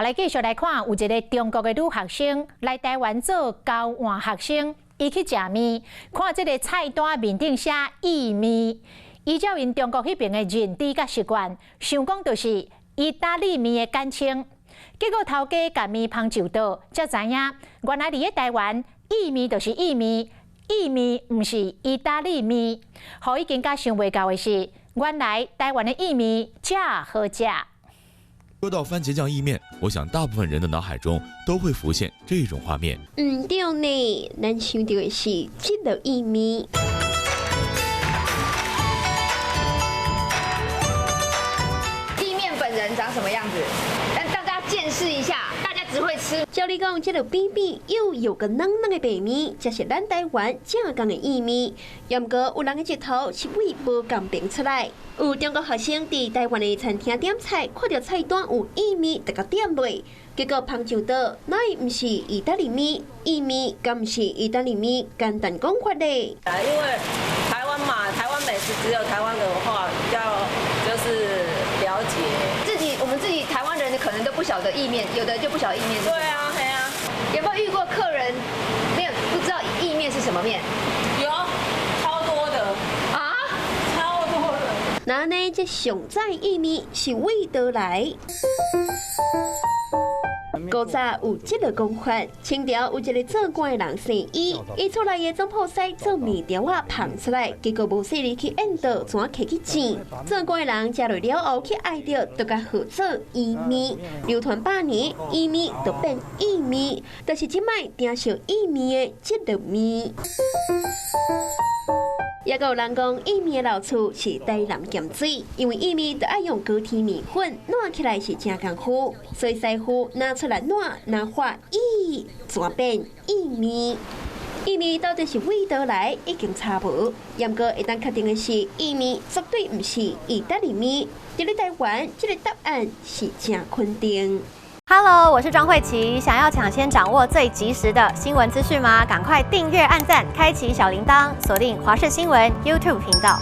來繼續來看，有一个中國的女學生來台灣做交換學生，伊去食麵，看這个菜單面頂寫意麵，依照𪜶中國彼爿的認知佮習慣，想講就是意大利麵的簡稱。結果頭家共麵捧就桌，才知影原來佇咧台灣，意麵就是意麵，意麵毋是意大利麵。予伊更加想袂到的是，原來台灣的意麵遮好食。說到番茄醬意麵，我想大部分人的腦海中都會浮現這種畫面。毋對呢，咱想著的是這个意麵。意麵本人長什麼樣子？讓大家見識一下，大家只會吃。照理講，這个扁扁又有個軟軟的白麵，才是咱台灣正宗的意麵。毋過有人的舌頭是佗無仝爿出來。有中國學生佇台灣的餐廳點菜，看著菜單有意麵，就共點落。結果捧上桌，哪會毋是意大利麵？意麵敢毋是意大利麵？簡單講法咧。因為台灣嘛，台灣美食只有台灣的話比較就是了解。自己我們自己台灣人可能都不曉得意麵，有的就不曉得意麵。對啊，係啊。有沒有遇過客人沒有不知道意麵是什麼麵？有，超多的。啊？超多的。那呢？這上早意麵是佗佗來？古早有這个講法，清朝有一个做官的人姓伊，伊厝內的總鋪師做麵條仔捧出來，結果無細膩去緣倒，怎揢去煎？做官的人食落了後去愛著，就共號做伊麵。流傳百年，伊麵就變意麵，但是這擺定屬意麵的這个麵。也閣有人講，意麵的老厝是台南鹹水，因為意麵著愛用高天麵粉，搦起來是誠工夫，所以師傅拿出來搦，若發意，怎變意麵？意麵到底是佗佗來，已經查無。毋過會當確定的是，意麵絕對毋是意大利麵。佇咧台灣，這个答案是誠肯定。 Hello，我是莊慧琪。想要搶先掌握最及時的新聞資訊嗎？趕快訂閱、按讚、開啟小鈴鐺，鎖定華視新聞 YouTube 頻道。